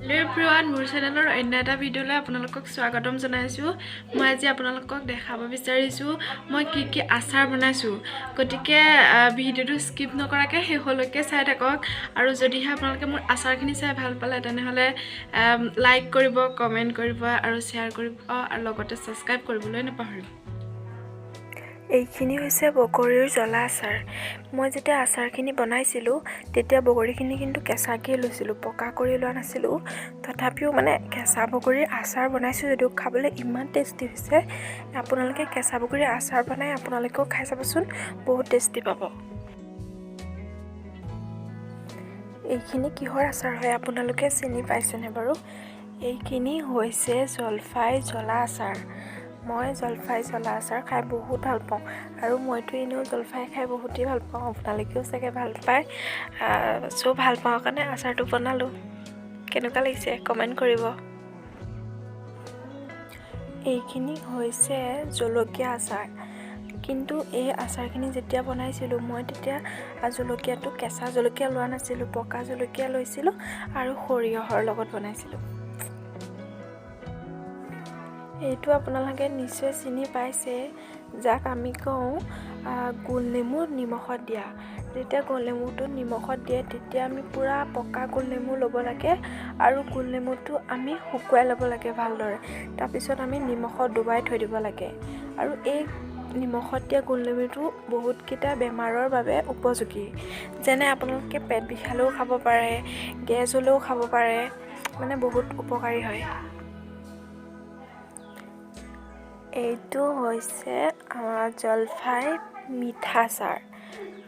Everyone, মোৰ চেনেলৰ অন্য এটা ভিডিঅ'লৈ আপোনালোকক স্বাগতম জনাইছোঁ। মই আজি আপোনালোকক দেখাব বিচাৰিছোঁ মই কি কি আচাৰ বনাইছোঁ। গতিকে ভিডিঅ'টো স্কিপ নকৰাকৈ শেষলৈকে চাই থাকক আৰু যদিহে আপোনালোকে মোৰ আচাৰখিনি চাই ভাল পালে, তেনেহ'লে লাইক কৰিব, কমেণ্ট কৰিব আৰু শ্বেয়াৰ কৰিব আৰু লগতে ছাবস্ক্ৰাইব কৰিবলৈ নাপাহৰিব। এইখিনি হৈছে বগৰীৰ জ্বলা আচাৰ। মই যেতিয়া আচাৰখিনি বনাইছিলোঁ, তেতিয়া বগৰীখিনি কিন্তু কেঁচাকেই লৈছিলোঁ, পকা কৰি লোৱা নাছিলোঁ। তথাপিও মানে কেঁচা বগৰীৰ আচাৰ বনাইছোঁ যদিও খাবলৈ ইমান টেষ্টি হৈছে। আপোনালোকে কেঁচা বগৰীৰ আচাৰ বনাই আপোনালোকেও খাই চাবচোন, বহুত টেষ্টি পাব। এইখিনি কিহৰ আচাৰ হয়, আপোনালোকে চিনি পাইছেনে বাৰু? এইখিনি হৈছে জলফাই জ্বলা আচাৰ। মই জলফাই জ্বলা আচাৰ খাই বহুত ভাল পাওঁ আৰু মইতো এনেও জলফাই খাই বহুতেই ভাল পাওঁ, আপোনালোকেও চাগে ভাল পায়। চ' ভাল পাওঁ কাৰণে আচাৰটো বনালোঁ। কেনেকুৱা লাগিছে কমেণ্ট কৰিব। এইখিনি হৈছে জলকীয়া আচাৰ। কিন্তু এই আচাৰখিনি যেতিয়া বনাইছিলোঁ মই, তেতিয়া জলকীয়াটো কেঁচা জলকীয়া লোৱা নাছিলোঁ, পকা জলকীয়া লৈছিলোঁ আৰু সৰিয়হৰ লগত বনাইছিলোঁ। এইটো আপোনালোকে নিশ্চয় চিনি পাইছে, যাক আমি কওঁ গোল নেমু নিমখত দিয়া। যেতিয়া গোল নেমুটো নিমখত দিয়ে, তেতিয়া আমি পূৰা পকা গোল নেমু ল'ব লাগে আৰু গোল নেমুটো আমি শুকুৱাই ল'ব লাগে ভালদৰে। তাৰপিছত আমি নিমখত ডুবাই থৈ দিব লাগে আৰু এই নিমখত দিয়া গোল নেমুটো বহুতকেইটা বেমাৰৰ বাবে উপযোগী। যেনে আপোনালোকে পেট বিষালেও খাব পাৰে, গেছ হ'লেও খাব পাৰে, মানে বহুত উপকাৰী হয়। এইটো হৈছে জলফাই মিঠা আচাৰ।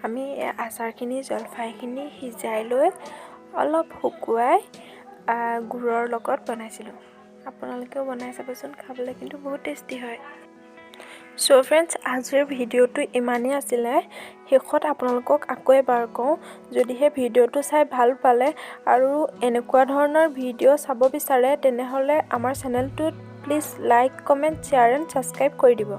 আমি এই আচাৰখিনি জলফাইখিনি সিজাই লৈ অলপ শুকুৱাই গুৰৰ লগত বনাইছিলোঁ। আপোনালোকেও বনাই চাবচোন, খাবলৈ কিন্তু বহুত টেষ্টি হয়। চ' ফ্ৰেণ্ডছ, আজিৰ ভিডিঅ'টো ইমানেই আছিলে। শেষত আপোনালোকক আকৌ এবাৰ কওঁ, যদিহে ভিডিঅ'টো চাই ভাল পালে আৰু এনেকুৱা ধৰণৰ ভিডিঅ' চাব বিচাৰে, তেনেহ'লে আমাৰ চেনেলটোত please like, comment, share and subscribe কৰি দিব।